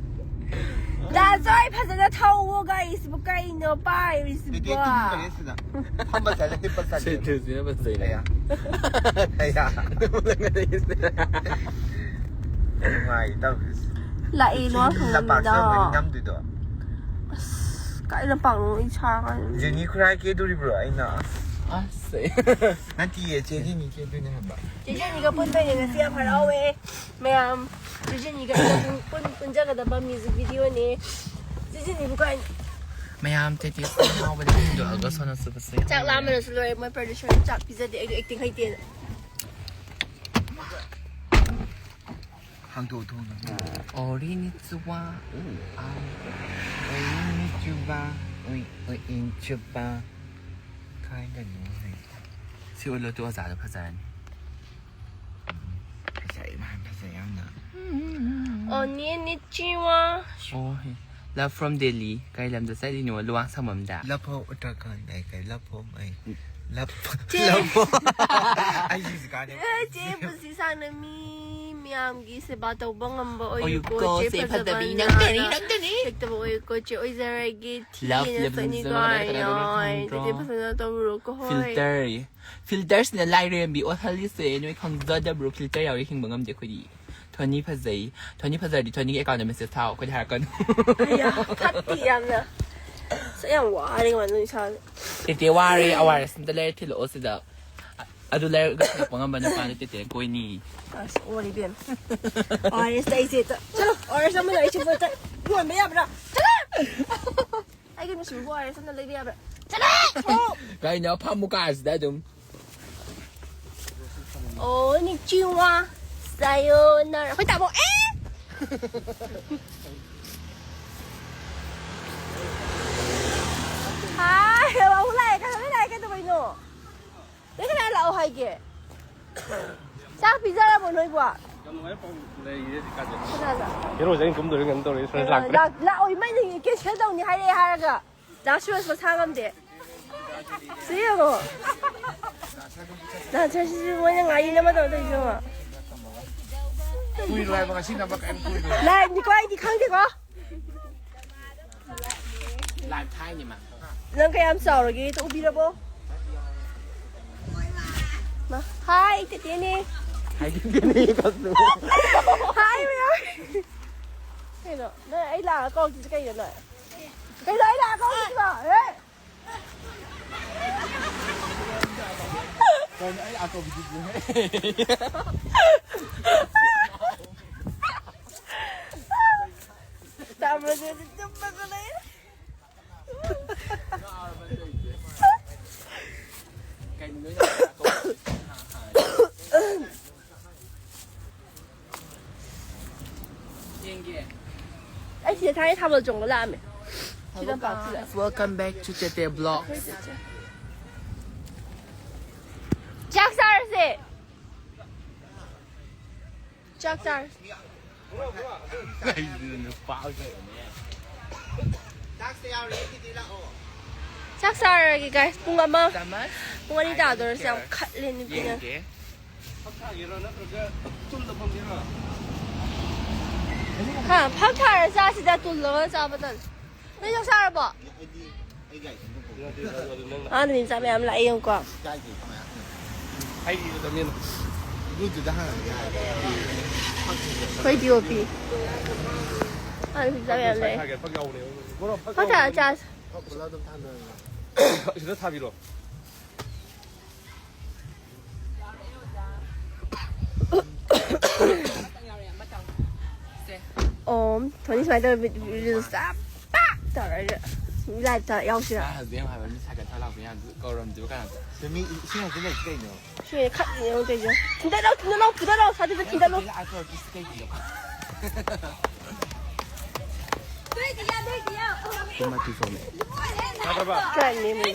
ꯗꯥꯁꯨ ꯑꯩ ꯐꯖꯅ ꯊꯧꯋꯣ ꯒꯥꯔꯤꯁꯤꯕꯨ ꯀꯩꯅꯣ ꯄꯥꯏꯔꯤꯁꯤꯕꯣ? ꯇꯦꯇꯦ ꯇꯨꯝꯈ꯭ꯔꯦ ꯁꯤꯗ꯫ ꯐꯝꯕ ꯆꯠꯂꯦ, ꯍꯤꯞꯄ ꯆꯠꯂꯦ꯫ ꯁꯤꯠꯇꯨꯁꯤꯅ ꯐꯖꯩꯅꯦ꯫ ꯑꯌꯥ꯫ ꯑꯌꯥ꯫ ꯅꯨꯡꯉꯥꯏ ꯇꯧꯔꯤꯁꯦ꯫ ꯂꯥꯛꯑꯦ ꯂꯣ ꯂꯝꯄꯥꯛꯁꯤꯗ ꯑꯩꯈꯣꯏꯅ ꯅꯝꯗꯣꯏꯗꯣ꯫ ꯑꯁ, ꯀꯥꯏ ꯂꯝꯄꯥꯛꯅꯣ? ꯑꯩ ꯁꯥ ꯀꯥꯏ ꯖꯦꯅꯤ ꯈꯨꯔꯥꯏ ꯀꯦꯗꯣꯔꯤꯕ꯭ꯔꯣ ꯑꯩꯅ? ꯑꯁ꯫ ꯅꯠꯇꯤꯌꯦ, ꯆꯦ ꯖꯦꯅꯤ ꯀꯦꯗꯣꯏꯅꯦ ꯍꯥꯏꯕ꯫ ꯆꯦ ꯖꯦꯅꯤꯒ ꯄꯨꯟꯕꯩꯅꯦ ꯉꯁꯤ ꯌꯥꯝ ꯍꯔꯥꯎꯋꯦ꯫ ꯃꯌꯥꯝ, ꯆꯦ ꯖꯦꯅꯤꯒ ꯑꯩꯒ ꯄꯨꯟ-, ꯄꯨꯟ-, ꯄꯨꯟꯖꯒꯗꯕ music videoꯅꯦ꯫ ꯆꯦ ꯖꯦꯅꯤꯕꯨ ꯀꯥꯏ? ꯃꯌꯥꯝ ꯇꯦꯇꯦ ꯍꯔꯥꯎꯕꯗ ꯍꯨꯟꯗꯣꯛꯑꯒ ꯁꯣꯟꯅ ꯆꯨꯕꯁꯦ ꯆꯥꯛ ꯂꯥꯝꯕꯅꯁꯨ ꯂꯣꯏꯔꯦ, ꯃꯣꯏ producer ꯆꯥꯛ ꯄꯤꯖꯗꯦ, ꯑꯩꯗꯣ acting ꯍꯩꯇꯦꯅ꯫ ꯍꯥꯡꯗꯣꯛꯑꯣ ꯊꯣꯡꯗꯣ꯫ ꯑꯣꯔꯤꯅꯤꯆꯨꯋꯥ꯫ ꯎ, ꯑꯥ꯫ ꯑꯣꯔꯤꯅꯤꯆꯨꯋꯥ꯫ ꯎꯏ, ꯎꯏ, ꯏꯟꯆꯨꯕꯥ꯫ ꯀꯥꯏꯗꯅꯣ ꯍꯥꯏ꯫ ꯁꯤ ꯎꯠꯂꯣ ꯇꯨ ꯑꯣꯖꯥꯗꯣ ꯐꯖꯔꯅꯤ꯫ ꯎꯝ, ꯐꯖꯩ, ꯃꯥ ꯐꯖꯩ ꯌꯥꯝꯅ꯫ ꯑꯣꯅꯤꯅꯤꯆꯤꯋꯥ꯫ ꯑꯣ, ꯍꯦ꯫ Love from Delhi꯫ ꯀꯔꯤ ꯂꯝꯗ ꯆꯠꯂꯤꯅꯣ? ꯂꯨꯋꯥꯡ ꯁꯪꯕꯝꯗ꯫ ꯂꯐꯧ ꯎꯠꯇ꯭ꯔꯀꯥꯟꯗ ꯑꯩ ꯀꯩ ꯂꯐꯧ ꯑꯩ ꯂꯐ-, ꯆꯦ꯫ ꯂꯐꯧ꯫ ꯑꯩ ꯍꯧꯖꯤꯛꯀꯥꯟꯗꯤ ꯑꯦ, ꯆꯦ ꯄꯨꯟꯁꯤ ꯁꯥꯡꯅ ꯃꯤ ꯃꯌꯥꯝꯒꯤ ꯁꯦꯕꯥ ꯇꯧꯕ ꯉꯝꯕ ꯑꯣꯏꯌꯨꯀꯣ, ꯑꯣꯏꯌꯨꯀꯣ, ꯆꯦ ꯆꯦ ꯐꯖꯕꯤ ꯐꯖꯕꯤ ꯅꯪꯇꯅꯤ, ꯅꯥꯅ ꯅꯪꯇꯅꯤ꯫ ꯇꯦꯛꯇꯕ ꯑꯣꯏꯌꯨꯀꯣ, ꯆꯦ ꯑꯣꯏꯖꯔꯒꯦ꯫ Love, ꯊꯤꯅ love, ꯁꯛꯅꯤꯀꯣ, love, love, ꯍꯥꯏ, love, ꯇꯦꯇꯦ love, ꯐꯖꯅ ꯇꯧꯔꯨꯔꯣꯀꯣ, ꯍꯣꯏ꯫ Filter꯫ Filterꯁꯤꯅ ꯂꯥꯏ ꯔꯦꯝꯕꯤ ꯑꯣꯜꯍꯜꯂꯤꯁꯦ ꯅꯣꯏ ꯈꯪꯖꯗꯕ꯭ꯔꯣ? Filter ꯌꯥꯎꯔꯤ ꯍꯤꯡꯕ ꯉꯝꯗꯦ ꯑꯩꯈꯣꯏꯗꯤ꯫ ꯊꯣꯅꯤ ꯐꯖꯩ꯫ ꯊꯣꯅꯤ ꯐꯖꯔꯗꯤ ꯊꯣꯅꯤꯒꯤ accountꯗ message ꯊꯥꯎ꯫ ꯑꯩꯈꯣꯏꯗ ꯍꯥꯏꯔꯛꯀꯅꯨ꯫ ꯑꯌꯥ, ꯐꯠꯇꯦ ꯌꯥꯝꯅ꯫ ꯑꯁ, ꯑꯩ ꯌꯥꯝ ꯋꯥꯔꯦ ꯀꯃꯥꯏꯅ ꯇꯧꯅꯤ ꯏꯁꯥꯁꯦ? ꯇꯦꯇꯦ ꯋꯥꯔꯦ, ORS ꯑꯝꯇ ꯂꯩꯔ ꯊꯤꯜꯂꯛꯑꯣ ꯁꯤꯗ꯫ ꯑꯗꯨ ꯂꯩꯔꯒ ꯊꯤꯜꯂꯛꯄ ꯉꯝꯕ ꯅꯨꯄꯥꯗꯣ ꯇꯦꯇꯦꯅ ꯀꯣꯏꯅꯤ꯫ ꯑꯁ, ꯑꯣꯔꯦ ꯏꯕꯦꯝꯃ꯫ ORS ꯂꯩꯁꯦ꯫ ꯆ-, ꯆꯠꯂꯣ, ORS ꯑꯃ ꯂꯩꯔ ꯁꯤ ꯄꯣꯠꯇ ꯌꯣꯟꯕ ꯌꯥꯕ꯭ꯔꯥ? ꯆꯠꯂꯣ! ꯑꯩꯒꯤ ꯃꯤꯁꯤꯡꯕꯨ ORS ꯑꯃ ꯂꯩꯕ ꯌꯥꯕ꯭ꯔꯥ? ꯆꯠꯂꯣ! ꯀꯩꯅꯣ, ꯐꯝꯃꯨ ꯀꯥꯁꯤꯗ ꯑꯗꯨꯝ꯫ ꯑꯣ, ꯅꯤꯆꯤꯋꯥ꯫ ꯁꯥꯌꯣꯅꯥꯔꯥ꯫ ꯑꯩꯈꯣꯏ ꯇꯥꯃꯣ, ꯑꯦ! ꯍꯥꯏ, ꯋꯥꯍꯨ ꯂꯥꯛꯑꯦ, ꯀꯩꯗꯧꯕꯩ ꯂꯥꯛꯑꯦ, ꯀꯩꯗꯧꯕꯩꯅꯣ? ꯅꯣꯏ ꯀꯅꯥ ꯂꯥꯛꯑꯣ ꯍꯥꯏꯒꯦ? ꯆꯥꯛ ꯄꯤꯖꯔꯕꯣ ꯅꯣꯏꯕꯣ? ꯌꯥꯝ ꯅꯨꯡꯉꯥꯏꯕ ꯄꯥꯎ ꯂꯩꯔꯤꯌꯦ ꯍꯧꯖꯤꯛꯀꯥꯟꯁꯦ꯫ ꯀꯅꯥꯗ? ꯍꯦꯔꯣꯁꯦ ꯑꯩꯅ ꯀꯨꯝꯗꯣꯏꯔ ꯀꯩꯅꯣ ꯇꯧꯔꯤ, ꯁꯣꯝꯗ ꯂꯥꯛꯇ꯭ꯔꯦ꯫ ꯂꯥꯛ-, ꯂꯥꯛꯑꯣ, ꯏꯃꯩ, ꯅꯪ cancel ꯇꯧꯅꯤ ꯍꯥꯏꯔꯛꯑꯦ ꯍꯥꯏꯔꯒ꯫ ꯗꯥ ꯁꯨꯔꯖ ꯃꯁꯥ ꯉꯝꯗꯦ꯫ ꯁꯤ ꯌꯦꯡꯉꯣ꯫ ꯗꯥ ꯁꯨꯔꯖꯁꯤꯁꯨ ꯃꯣꯏꯅ ꯉꯥꯔꯤ ꯅꯝꯃ ꯇꯧꯔ ꯇꯧꯔꯤꯁꯦ ꯌꯦꯡꯉꯣ꯫ ꯀꯨꯏꯔꯣꯏ ꯍꯥꯏꯕ, ꯉꯁꯤ ꯅꯝꯕ ꯀꯔꯤꯝ ꯀꯨꯏꯔꯣꯏ꯫ Liveꯅꯤꯀꯣ, ꯑꯩꯗꯤ ꯈꯪꯗꯦꯀꯣ꯫ Live ꯊꯥꯏꯅꯦ ꯃꯥ꯫ ꯅꯪ ꯀꯌꯥꯝ ꯆꯥꯎꯔꯒꯦ? ꯎꯕꯤꯔꯕꯣ? ꯃꯥ, ꯍꯥꯏ, ꯇꯦꯇꯦꯅꯦ꯫ ꯍꯥꯏ, ꯇꯦꯇꯦꯅꯦ, ꯀꯛꯅꯨ꯫ ꯍꯥꯏ, ꯃꯌꯥꯝ꯫ ꯀꯩꯅꯣ? ꯅꯪ ꯑꯩ ꯂꯥꯛꯑꯒ ꯀꯧꯔꯛꯇ꯭ꯔꯤꯁꯦ ꯀꯩꯒꯤꯅꯣ ꯅꯣꯏ? ꯀꯩꯅꯣ ꯑꯩ ꯂꯥꯛꯑꯒ ꯀꯧꯔꯛꯇ꯭ꯔꯤꯁꯤꯕꯣ? ꯍꯦ? ꯀꯩꯅꯣ ꯑꯩ ꯂꯥꯛꯑꯒ ꯀꯧꯔꯛꯇ꯭ꯔꯤꯁꯤꯕꯣ? ꯍꯦ? ꯆꯥꯕ꯭ꯔꯁꯦ ꯇꯨꯝꯃꯒ ꯂꯩ꯫ ꯀꯩꯅꯣ ꯅꯣꯏꯅ ꯂꯥꯛꯑꯒ ꯀꯧꯔꯛꯇ꯭ꯔꯤꯁꯤꯕꯣ? ꯑꯩ ꯁꯤꯗ ꯊꯥꯏꯅ ꯊꯥꯕꯜ ꯆꯣꯡꯕ ꯂꯥꯛꯑꯝꯃꯦ꯫ ꯁꯤ ꯂꯝꯄꯥꯛꯁꯤꯗ꯫ Welcome back to Tete Vlogs. ꯆꯥꯛ ꯆꯥꯔꯁꯦ꯫ ꯆꯥꯛ ꯆꯥꯔꯁꯦ꯫ ꯀꯩꯅꯣ ꯅꯨꯄꯥ ꯑꯣꯏꯅ꯫ ꯆꯥꯛ ꯆꯥꯔꯒꯦ guys꯫ ꯄꯨꯡ ꯑꯃ꯫ ꯆꯥꯃꯁ꯫ ꯄꯨꯡ ꯑꯅꯤ ꯇꯥꯗꯣꯔꯁꯦ꯫ ꯌꯥꯝ ꯈꯠꯂꯦ ꯅꯨꯄꯤꯅ꯫ ꯌꯦꯡꯒꯦ꯫ ꯐꯛ ꯊꯥꯒꯦꯔꯣ ꯅꯠꯇ꯭ꯔꯒ ꯆꯨꯝꯅ ꯐꯝꯒꯦꯔꯣ? ꯍꯥ, ꯐꯛ ꯊꯥꯔ ꯆꯥꯁꯤꯗ, ꯇꯨꯜꯂꯒ ꯆꯥꯕ ꯇꯜꯂꯦ꯫ ꯅꯣꯏ ꯆꯥꯛ ꯆꯥꯔꯕꯣ? ꯑꯩꯗꯤ ꯑꯩ ꯒꯥꯔꯤ ꯁꯦꯝꯗꯣꯛꯄ ꯌꯥꯗꯦ, ꯑꯗꯨ ꯅꯪꯅ ꯑꯥ, ꯅꯨꯄꯤ ꯃꯆꯥ ꯃꯌꯥꯝ ꯂꯥꯛꯑꯦ ꯌꯦꯡꯉꯨꯀꯣ꯫ ꯏꯀꯥꯏꯗꯦ ꯀꯃꯥꯏꯅ ꯍꯥꯏꯅꯤ? ꯍꯩꯒꯤꯗ ꯃꯤꯅ꯫ Bluetooth ꯍꯥꯡꯉꯒꯦ ꯍꯥꯏꯔꯦ꯫ ꯑꯩꯈꯣꯏ D O P꯫ ꯑꯥ, ꯅꯨꯄꯤ ꯃꯆꯥ ꯃꯌꯥꯝ ꯂꯥꯛꯑꯦ꯫ ꯊꯥꯒꯦ, ꯐꯛ ꯌꯥꯎꯕꯅꯦ꯫ ꯕꯣꯔꯣ, ꯐꯛ ꯐꯛ ꯊꯥꯔ ꯌꯥꯎꯕꯅꯦ꯫ ꯆꯥꯁꯤ꯫ ꯐꯛ ꯄꯨꯂꯞ ꯑꯗꯨꯝ ꯊꯥꯅꯔꯒ꯫ ꯁꯤꯗ ꯊꯥꯕꯤꯔꯣ꯫ ꯑꯣ ꯊꯣꯏꯅ ꯁꯨꯃꯥꯏꯅ ꯇꯧꯔ reels ꯇ ꯄꯥꯛ ꯇꯧꯔꯒ live ꯇ ꯌꯥꯎꯁꯤꯔꯥ? ꯃꯥ ꯍꯧꯖꯤꯛ ꯌꯥꯝ ꯍꯥꯏꯕ ꯃꯤ ꯁꯥꯏꯀꯜ ꯊꯧ ꯂꯥꯛꯄ ꯌꯥꯝ ꯀꯧꯔꯝꯗ꯭ꯔꯤꯕ ꯀꯅꯥꯝꯇ꯫ ꯁꯤ ꯃꯤ ꯏꯁꯤꯡ ꯍꯥꯏꯖꯤꯜ ꯂꯩꯁꯤ ꯀꯩꯅꯣ? ꯁꯤ ꯈꯠꯂꯤꯅꯦ ꯑꯃꯨꯛ ꯇꯧꯔꯤꯁꯦ꯫ ꯊꯤꯟꯗꯠꯂꯣ, ꯊꯤꯟꯗꯠꯂꯣ, ꯐꯨꯗꯠꯂꯣ, ꯁ꯭ꯋꯥꯏꯗ ꯊꯤꯟꯗꯠꯂꯣ꯫ ꯅꯪ ꯍꯧꯖꯤꯛ ꯂꯥꯛꯑ ꯇꯧꯔꯛꯇ꯭ꯏꯁꯤ ꯀꯩꯒꯤꯅꯣ? ꯇꯨꯝꯕ ꯇꯨꯝ ꯁꯣꯝꯃꯦ꯫ ꯇꯥꯗ꯭ꯔꯕ? ꯇ꯭ꯔꯥꯏꯅꯦ ꯃꯣꯏ꯫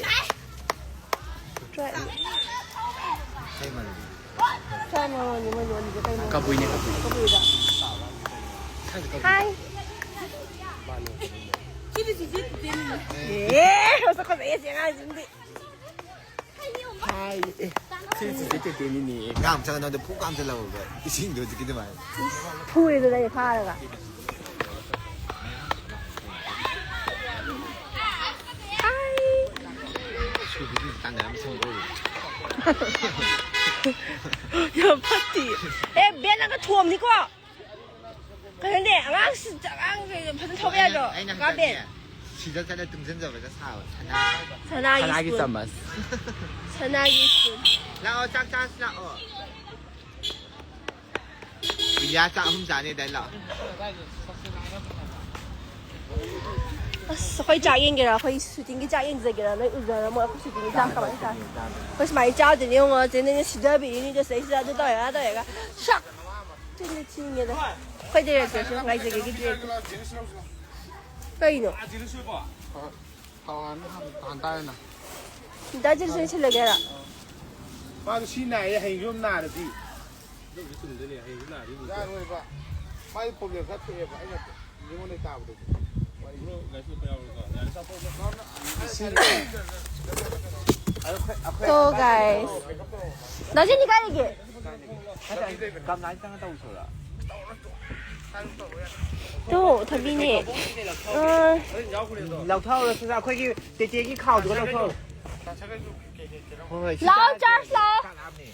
ꯇ꯭ꯔꯥꯏꯅꯦ꯫ ꯀꯩ ꯃꯔꯝ? ꯇ꯭ꯔꯥꯏ ꯃꯔꯝꯅꯤ ꯃꯣꯏ ꯂꯣꯟꯂꯤꯁꯦ ꯀꯩꯅꯣ? ꯀꯕꯨꯏꯅꯦ, ꯀꯕꯨꯏ꯫ ꯀꯕꯨꯏꯔ? ꯁ꯭ꯋꯥꯏꯗ ꯀꯕꯨꯏ꯫ ꯍꯥꯏ꯫ ꯃꯥꯅꯦ, ꯀꯕꯨꯏꯅꯦ꯫ ꯑꯦ, ꯃꯁꯛ ꯐꯖꯩꯌꯦ ꯁꯤ ꯑꯉꯥꯡꯁꯤꯃꯗꯤ꯫ ꯍꯥꯏ, ꯑꯦ, ꯁꯤ ꯆꯤꯆꯦ ꯇꯦꯇꯦꯅꯤꯅꯦ꯫ ꯉꯥ ꯑꯃ ꯆꯪꯉ ꯅꯉꯣꯟꯗ ꯐꯨ ꯀꯥꯝꯖꯜꯂꯕ ꯏꯁꯤꯡꯗꯣ ꯍꯧꯖꯤꯛꯀꯤ ꯑꯗꯨꯃꯥꯏꯅ꯫ ꯐꯨꯔꯦꯗꯅ ꯑꯩ ꯐꯥꯔꯒ꯫ ꯁꯨꯕꯤꯗꯤ ꯇꯥꯟꯅꯔꯝ ꯁꯪꯕ꯭ꯔꯣ? ꯌꯥꯝ ꯐꯠꯇꯦ꯫ ꯑꯦ, ꯕꯦꯟ ꯅꯪꯒ ꯊꯣꯝꯅꯤꯀꯣ꯫ ꯈꯪꯗꯦ, ꯑꯉꯥꯡꯁꯤ, ꯑꯉꯥꯡꯁꯦ ꯐꯖꯅ ꯊꯧꯕ ꯌꯥꯗ꯭ꯔꯣ? ꯑꯩꯅ ꯀꯥꯕꯦꯟ꯫ ꯍꯟꯗꯛꯅꯦ, ꯁꯤꯗ ꯆꯠꯂ ꯇꯨꯡꯁꯤꯟꯖꯕꯗ ꯁꯥꯕ ꯁꯅꯥ-, ꯁꯅꯥꯒꯤ ꯁꯅꯥꯒꯤ spoon꯫ ꯆꯥꯃꯁ꯫ ꯁꯅꯥꯒꯤ spoon꯫ ꯂꯥꯛꯑꯣ, ꯆꯥꯛ ꯆꯥꯁꯤ ꯂꯥꯛꯑꯣ꯫ ꯕꯤꯌꯥ ꯆꯥꯛ ꯑꯍꯨꯝ ꯆꯥꯅꯤ ꯑꯗꯥꯏ ꯂꯥꯛꯑꯣ꯫ ꯑꯁ, ꯑꯩꯈꯣꯏ ꯆꯥꯛ ꯌꯦꯟꯒꯦꯔꯥ? ꯑꯩꯈꯣꯏ shootingꯒꯤ ꯆꯥꯛ ꯌꯦꯟꯖꯒꯦꯔꯥ? ꯅꯣꯏ ꯎꯖꯔꯝꯃꯣ ꯑꯩꯈꯣꯏ shootingꯒꯤ ꯆꯥꯛ ꯀꯃꯥꯏꯅ ꯆꯥ-, ꯑꯩꯈꯣꯏ ꯁꯨꯃꯥꯏꯅ ꯆꯥꯗꯣꯏꯅꯤ ꯌꯦꯡꯉꯣ꯫ ꯆꯦ ꯅꯪꯅ ꯁꯤꯗꯕꯤꯔꯤꯅꯤꯗꯣ ꯁꯤꯗꯩꯁꯤꯗ ꯑꯗꯨ ꯇꯧꯔꯦ ꯑꯗꯥ ꯇꯧꯔꯦꯒ꯫ ꯁꯛ! ꯊꯤꯅ ꯊꯤꯉꯦꯗ꯫ ꯑꯩꯈꯣꯏ directorꯁꯨ ꯉꯥꯏꯖꯒꯦ director꯫ ꯀꯩꯅꯣ? ꯊꯥꯎ ꯍꯥꯟ-, ꯍꯥꯟ ꯇꯥꯔꯦꯅ꯫ ꯗꯥ ꯖꯤꯜꯁꯟ ꯁꯤꯜꯂꯒꯦꯔꯥ? ꯃꯥꯗꯣ ꯁꯤ ꯅꯥꯏꯌꯦ, ꯍꯌꯦꯡꯁꯨ ꯑꯃꯨꯛ ꯅꯥꯔꯗꯤ? ꯑꯗꯨꯕꯨꯗꯤ ꯆꯨꯝꯗꯣꯏꯅꯦ, ꯍꯌꯦꯡꯁꯨ ꯅꯥꯔꯗꯤ ꯑꯃꯨꯛ ꯌꯥꯔꯣꯏꯕ꯫ ꯃꯥꯒꯤ problem ꯈꯔ ꯊꯣꯛꯑꯦꯕ, ꯑꯩꯅ ꯃꯤꯉꯣꯟꯗ ꯇꯥꯕꯗꯗꯤ꯫ ꯋꯥꯔꯤꯗꯣ꯫ So, guys. ꯗꯥ ꯖꯤꯟꯗꯤ ꯀꯥꯏ ꯂꯩꯒꯦ? ꯀꯃꯥꯏꯅ ꯆꯪꯉ ꯇꯧꯁꯤꯔ? ꯇꯣ, ꯊꯕꯤꯅꯦ꯫ ꯑ꯫ ꯂꯧꯊꯧꯔꯣ, ꯁꯤꯗ ꯑꯩꯈꯣꯏꯒꯤ ꯇꯦꯇꯦꯒꯤ ꯈꯥꯎꯗꯨꯒ ꯂꯧꯊꯧꯔꯣ꯫ ꯍꯣꯏ, ꯍꯣꯏ, ꯁꯤ ꯂꯥꯎ, ꯆꯥꯔꯖ ꯂꯥꯎ꯫ ꯆꯥꯛ ꯂꯥꯝꯃꯦ꯫